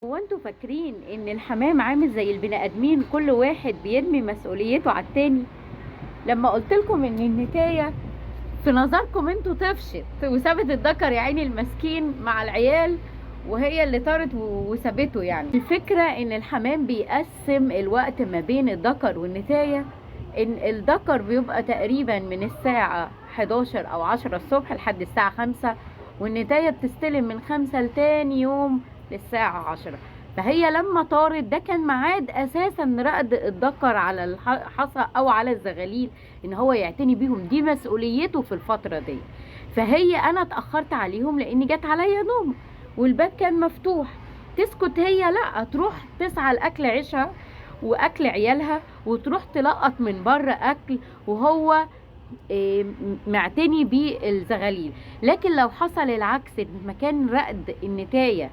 هو انتوا فاكرين ان الحمام عامل زي البني ادمين، كل واحد بيرمي مسؤوليته على التاني؟ لما قلت لكم ان النتايه في نظركم انتوا طفشت وسابت الذكر يا عيني المسكين مع العيال، وهي اللي طارت وسابته. يعني الفكرة ان الحمام بيقسم الوقت ما بين الذكر والنتاية، ان الذكر بيبقى تقريبا من الساعة 11 او 10 الصبح لحد الساعة 5، والنتاية بتستلم من 5 لتاني يوم للساعة 10. فهي لما طارت ده كان ميعاد اساسا رقد الذكر على الحصى او على الزغاليل، ان هو يعتني بيهم، دي مسؤوليته في الفترة دي. فهي انا اتأخرت عليهم لان جت عليا نوم والباب كان مفتوح. تسكت هي؟ لا، تروح تسعى لاكل عيشها واكل عيالها، وتروح تلقط من بره اكل، وهو معتني بالزغاليل. لكن لو حصل العكس، مكان رقد النتاية